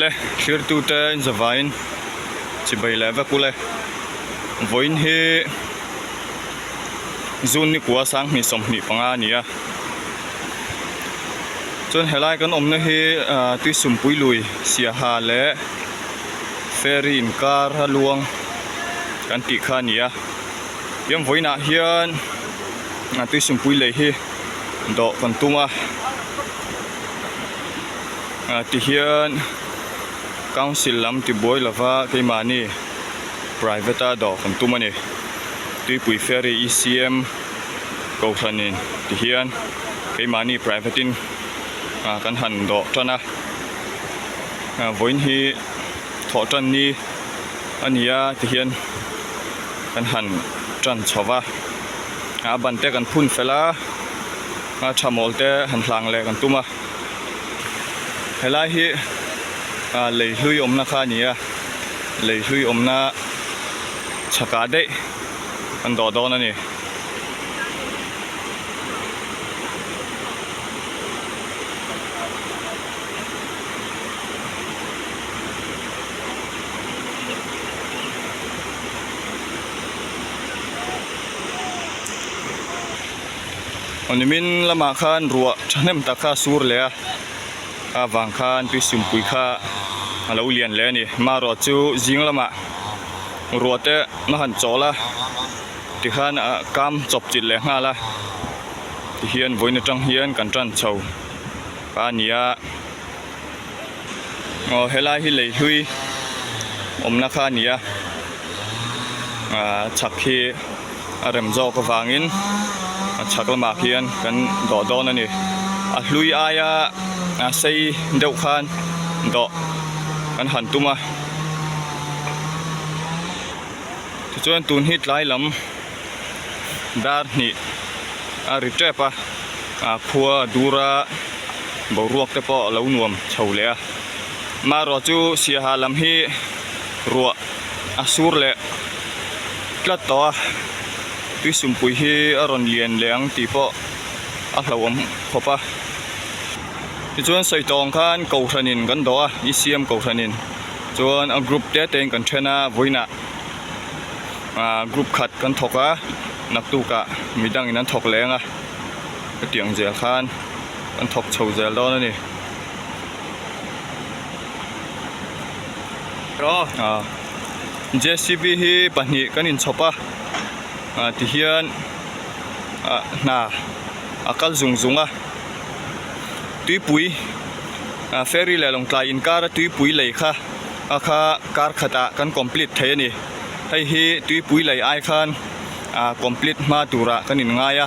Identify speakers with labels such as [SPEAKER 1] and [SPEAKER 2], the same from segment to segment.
[SPEAKER 1] Le thirtute in zavaiin chibai leh vek ule vawiin hi June nikua sanghnih 25 a ni a chuan helai kan awmna hi ah tuisumpui lui siaha leh ferry inkar a luang kan tih kha a ni a tiang vawiinah hian tuisumpui lei hi dawh kan tum a. Ah tihian council lam tibuai lova keimahni private a dawh kan tum a ni tuipui ferry ECM kohhranin tihian keimahni private in ah kan han dawh tan a ah vawiin hi thawh tan ni a ni a tihian kan han tan chho va a ban te kan phun fel a a tha mawl te han hlang leh kan tum a. Helai hi ah lei hlui awmna kha a ni a lei hlui awmna chhakah daih an dawh dawn a ni. Nimin lamah khan ruah thahnem tak kha a sur leh a a vang khan tuisumpui kha a lo lian leh a ni marawh chu zing lamah ruah te a han chawl a tikhan ah kam chawp chilh leh nghal a tihian vawiin atang hian kan tan chho a ni a aw helai hi lei hlui awmna kha a ni a ah chhak hi a rem zawk avangin a chhak lamah khian kan dawh dawn a ni a hlui aia a sei deuh khan dawh kan han tum a tichuan tun hi tlai lam dar hnih a ri tep a ah khua a dur a boruak te pawh a lo nuam chho leh a marawh chu siaha lam hi ruah a sur leh tlat tawh a tuisumpui hi a rawn lian leh ang tih pawh a hlauhawm khawp a tichuan sawi tawh ang khan kohhranin kan dawh a i siam kohhranin chuan a group te te in kan then a vawiinah ah group khat kan thawk a naktukah midangin an thawk leng a hetiang zel khan kan thawk chho zel dawn a ni. Ah JCB hi pahnih kan inchhawp a ah tihian ah hna a kal zung zung a tuipui ah ferry leh lawngtlai inkar a tuipui lei kha a kha kar khatah kan complete thei a ni hei hi tuipui lei ai khan ah complete hma turah kan inngai a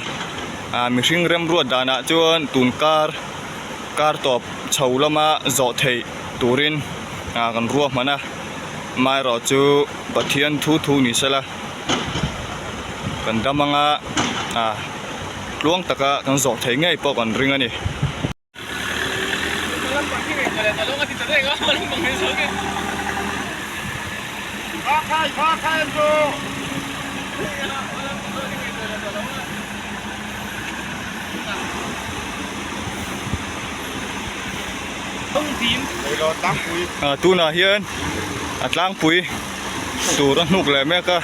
[SPEAKER 1] ah mihring remruat danah chuan tun kar kar tawp chho lama zawh theih turin ah kan ruahman a amaherawh chu Pathian thu thu ni sela kan dam anga ah tluang taka kan zawh theih ngei pawh kan ring a ni. Tunah hian a tlangpui tur a hnuk leh mek a.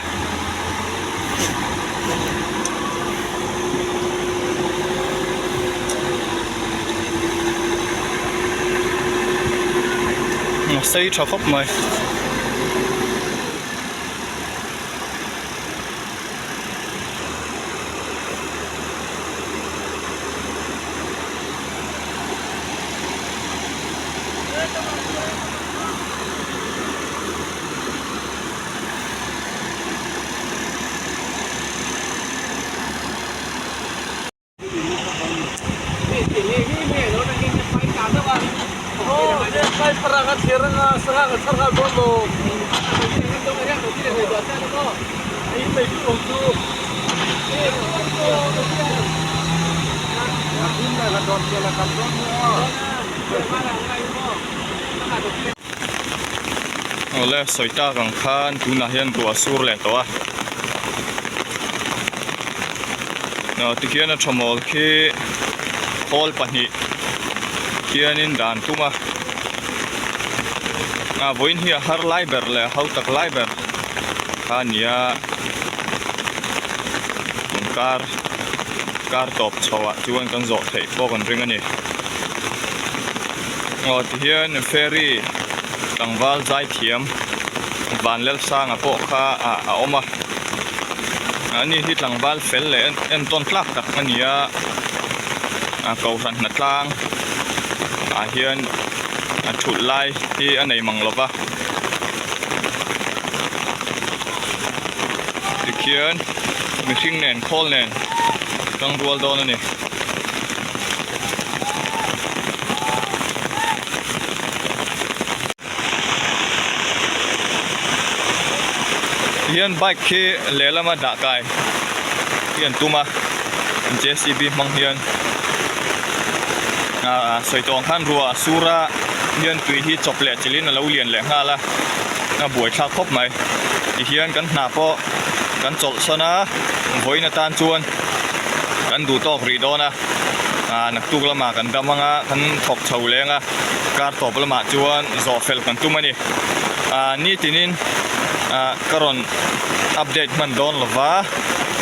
[SPEAKER 1] A sei tha khawp mai. Awle sawi tak ang khan tunah hian ruah a sur leh tawh a aw tikhian a tha mawl khi khawl pahnih khianin dan tum a. A vawiin hi a har lai ber leh a hautak lai ber kha a ni a, kar kar tawp chhoh ah chuan kan zawh theih pawh kan ring a ni. Aw tihian ferry tlangval zai thiam Vanlalsanga pawh kha ah a awm a, ani hi tlangval fel leh entawn tlak tak a ni a, a kohhran hnatlang ah hian a thulh lai hi a nei mang lo va tikhian mihring nen khawl nen tangrual dawn a ni. Tihian bike khi lehlama dah kai hi an tum a J_C_B hmang hian ah sawi tawh ang khan ruah a sur a hian tui hi chawp leh chilhin a lo lian leh nghal a a buaithlak khawp mai tihian kan hna pawh kan chawlhsawn a vawiin atan chuan kan duh tawk rih dawn a ah naktuk lamah kan dam ang a kan thawk chho leng a kar tawp lamah chuan zawh fel kan tum a ni ah nitinin ah ka rawn update hman dawn lo va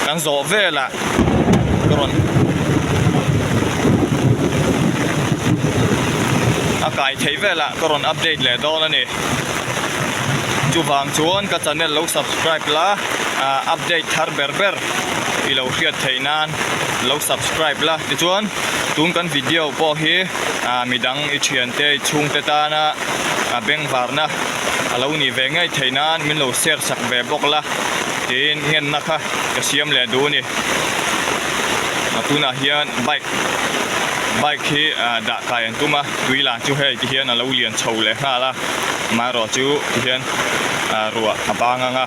[SPEAKER 1] kan zawh velah ka rawn a kai theih velah ka rawn update leh dawn a ni chuvang chuan ka channel lo subscribe la ah update thar ber ber i lo hriat theih nan lo subscribe la tichuan tun kan video pawh hi ah midang i thiante i chhungte tana a bengvarna a lo nih ve ngei theih nan min lo share sak ve bawk la tiin ngenna kha ka siam leh duh a ni a tunah hian bike bike hi ah dah kai an tum a tui lah chu hei ti hian a lo lian chho leh nghal a amaherawh chu ti hian ah ruah a bang ang a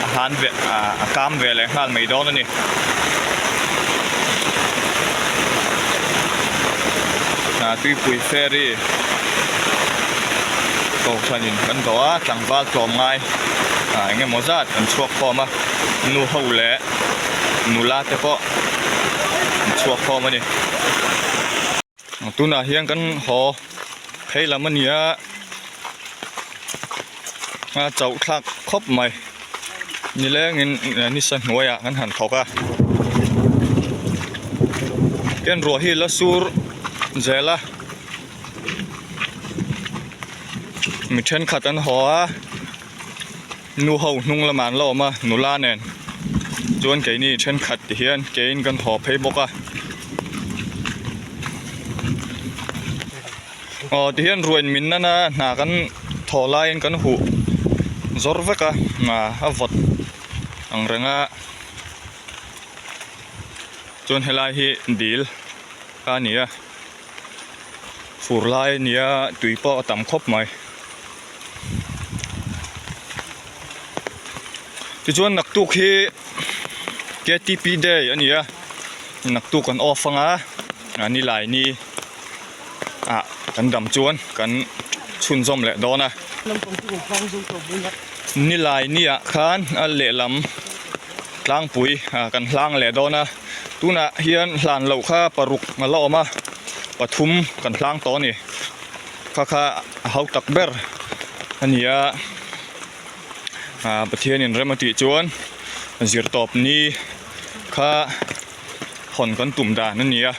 [SPEAKER 1] a han ve ah a kam ve leh nghal mai dawn a ni. Tuipui ferry kohhranin kan dawh a tlangval tlawm ngai ah eng emaw zat an chhuak khawm a nu ho leh nula te pawh an chhuak khawm a ni tunah hian kan haw phei lam a ni a a chauh thlak khawp mai nilengin nisa hnuaiah kan han thawk a ken ruah hi la sur zel a mi thenkhat an haw a nu ho hnung lamah an la awm a nula nen chuan keini thenkhat ti hian keiin kan haw phei bawk a. Aw tihian ruain min nana hna kan thawh laiin kan huh zawr vek a a vawt ang reng a chuan helai hi dil a ni a fur lai a ni a tui pawh a tam khawp mai tichuan naktuk hi K_T_P day a ni a naktuk an off ang a nilai ni. ah kan dam chuan kan chhunzawm leh dawn a nilai ni ah khan a lehlam tlangpui ah kan hlang leh dawn a tunah hian hlan loh kha paruk a la awm a pathum kan hlang tawh a ni kha kha a hau tak ber a ni a ah Pathianin rem a tih chuan zirtawp ni kha. hawn kan tum dan a ni a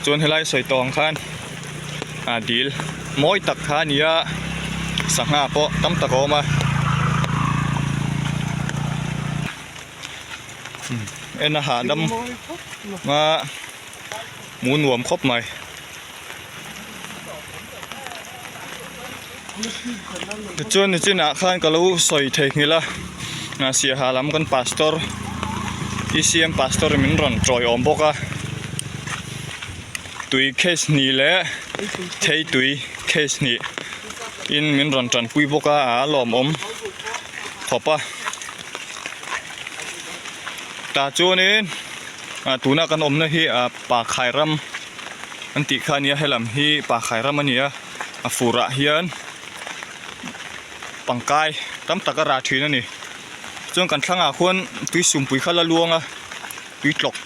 [SPEAKER 1] chuan helai sawi tawh ang khan ah dil mawi tak kha a ni a sangha pawh tam tak a awm a en a hahdam a hmuh nuam khawp mai. Tichuan nichinah khan ka lo sawi theihnghilh a Siaha lam kan pastor E_C_M pastor in min rawn tawiawm bawk a tui case hnih leh thei tui case hnih in min rawn tanpui bawk a a lawmawm khawp a tah chuanin ah tuna kan awmna hi ah Pakhai ram an tih kha a nia helam hi Pakhai ram a ni a a furah hian pangkai tam tak a rah thin a ni chuan kan thlangah khuan tui sumpui kha la luang a tui tlawk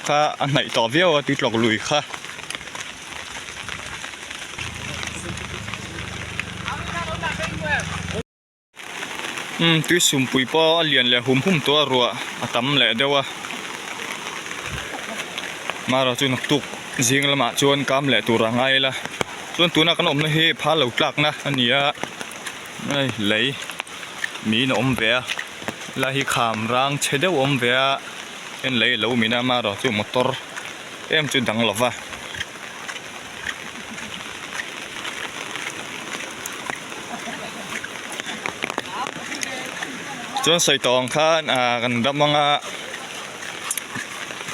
[SPEAKER 1] kha a hnaih tawh viau a tui tlawk lui kha. Umm tui sumpui pawh a lian leh hum hum tawh a ruah a tam leh deuh a mara chu naktuk zing lamah chuan kam leh tur a ngai ila chuan tuna kan awmna hi phal lo tlakna a ni a hei lei miin a awm ve a helai hi kham rang chhe deuh a awm ve a heng lei a lo min a amaherawhchu chu motor em chu dang lo va. Chuan sawi tawh ang khan ah kan dam anga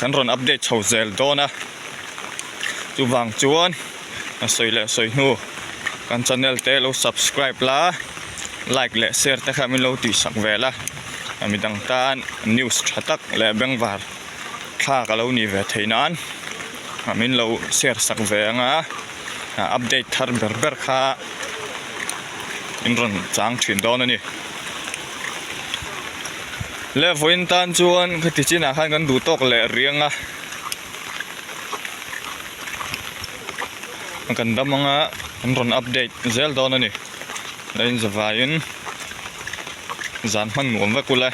[SPEAKER 1] kan rawn update chho zel dawn a chuvang chuan a sawi leh sawi hnu kan channel te lo subscribe la like leh share te kha min lo tih sak vel a midang tan news tha tak leh bengvar thla ka lo nih ve theih nan min lo share sak ve anga update thar ber ber kha in rawn chang thin dawn a ni. Le vawiin tan chuan khati chinah khan kan duh tawk leh riang a kan dam anga kan rawn update zel dawn a ni. Lei in zavaiin zan hman nuam vek ula.